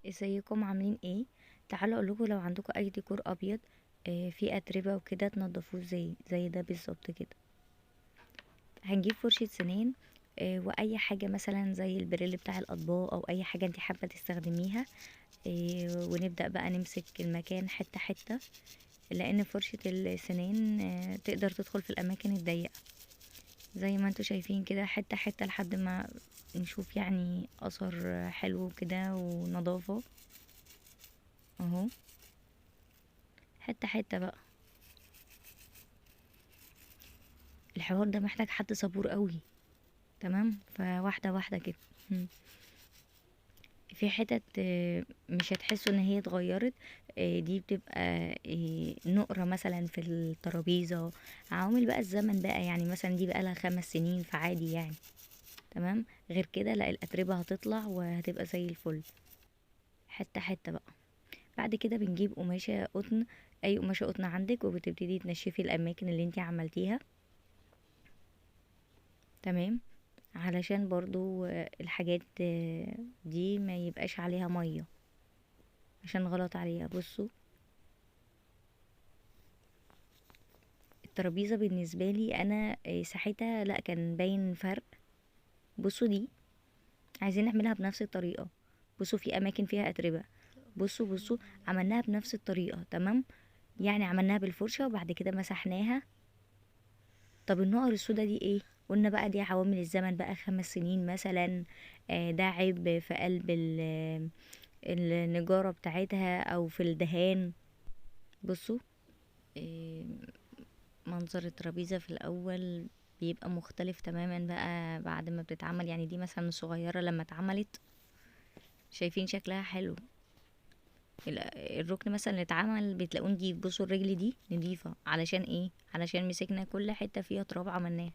ازيكم عاملين ايه؟ تعالوا اقول لكم لو عندكم اي ديكور ابيض فيه اتربه وكده تنضفوه زي ده بالظبط كده. هنجيب فرشه سنان واي حاجة مثلا زي البريل بتاع الاطباق او اي حاجة انت حابة تستخدميها، ونبدا بقى نمسك المكان حتة حتة، لان فرشه السنان تقدر تدخل في الاماكن الضيقه زي ما انتوا شايفين كده، حتة حتة لحد ما نشوف اثر حلو كده ونظافه اهو، حتة حتة بقى. الحوار ده محتاج حد صبور قوي، تمام؟ فواحدة واحدة كده. في حتت مش هتحسوا ان هي اتغيرت، دي بتبقى نقرة مثلا في الترابيزة، عوامل بقى الزمن بقى، مثلا دي بقى لها 5 سنين فعادي تمام. غير كده لا، الأتربة هتطلع وهتبقى زي الفل، حتة حتة بقى. بعد كده بنجيب قماشة قطن، اي قماشة قطن عندك، وبتبتدي تنشفي الاماكن اللي انتي عملتيها، تمام؟ علشان برضو الحاجات دي ما يبقاش عليها مية، عشان غلط عليها. بصوا الترابيزة بالنسبة لي انا ساعتها لا كان باين فرق. بصوا دي عايزين نعملها بنفس الطريقة. بصوا في اماكن فيها اتربة، بصوا عملناها بنفس الطريقة، تمام؟ عملناها بالفرشة وبعد كده مسحناها. طب النقر السودا دي ايه؟ قلنا بقى دي عوامل الزمن بقى، 5 سنين مثلا، ده عيب في قلب النجارة بتاعتها او في الدهان. بصوا منظر الترابيزة في الاول بيبقى مختلف تماما بقى بعد ما بتتعمل. دي مثلا صغيرة لما اتعملت شايفين شكلها حلو. الركن مثلا اللي اتعمل بتلاقوه نضيف. بصوا الرجل دي نضيفة، علشان ايه؟ علشان مسكنا كل حتة فيها تراب عملناها.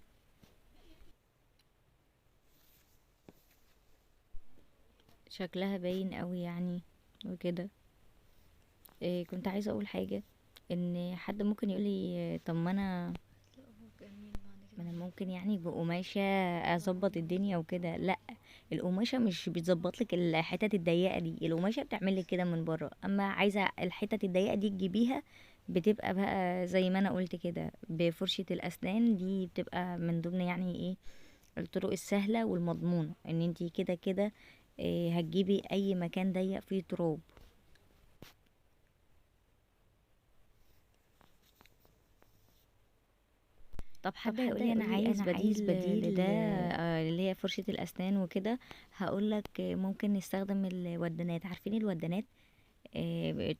شكلها باين قوي وكده. كنت عايزة اقول حاجة، ان حد ممكن يقولي طب ما انا ممكن بقماشة اظبط الدنيا وكده. لا، القماشة مش بتظبط لك الحتت الضيقة دي، القماشة بتعمل لك كده من بره. اما عايزة الحتت الضيقة دي تجيبيها بتبقى بقى زي ما انا قلت كده بفرشة الاسنان، دي بتبقى من ضمن الطرق السهلة والمضمونة، ان انتي كده كده هتجيبي اي مكان ضيق فيه تراب. طب حد طب حد هيقول لي انا هيقول لي عايز انا عايز بديل بديل لده، اللي هي فرشة الاسنان وكده، هقول لك ممكن نستخدم الودانات. عارفين الودانات؟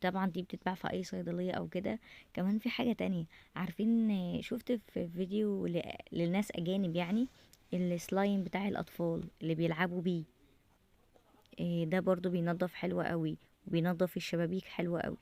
طبعا دي بتتباع في اي صيدلية او كده. كمان في حاجة تانية، عارفين، شفت في فيديو للناس اجانب، السلايم بتاع الاطفال اللي بيلعبوا بيه، ده برضو بينظف حلو قوي، وبينظف الشبابيك حلو قوي.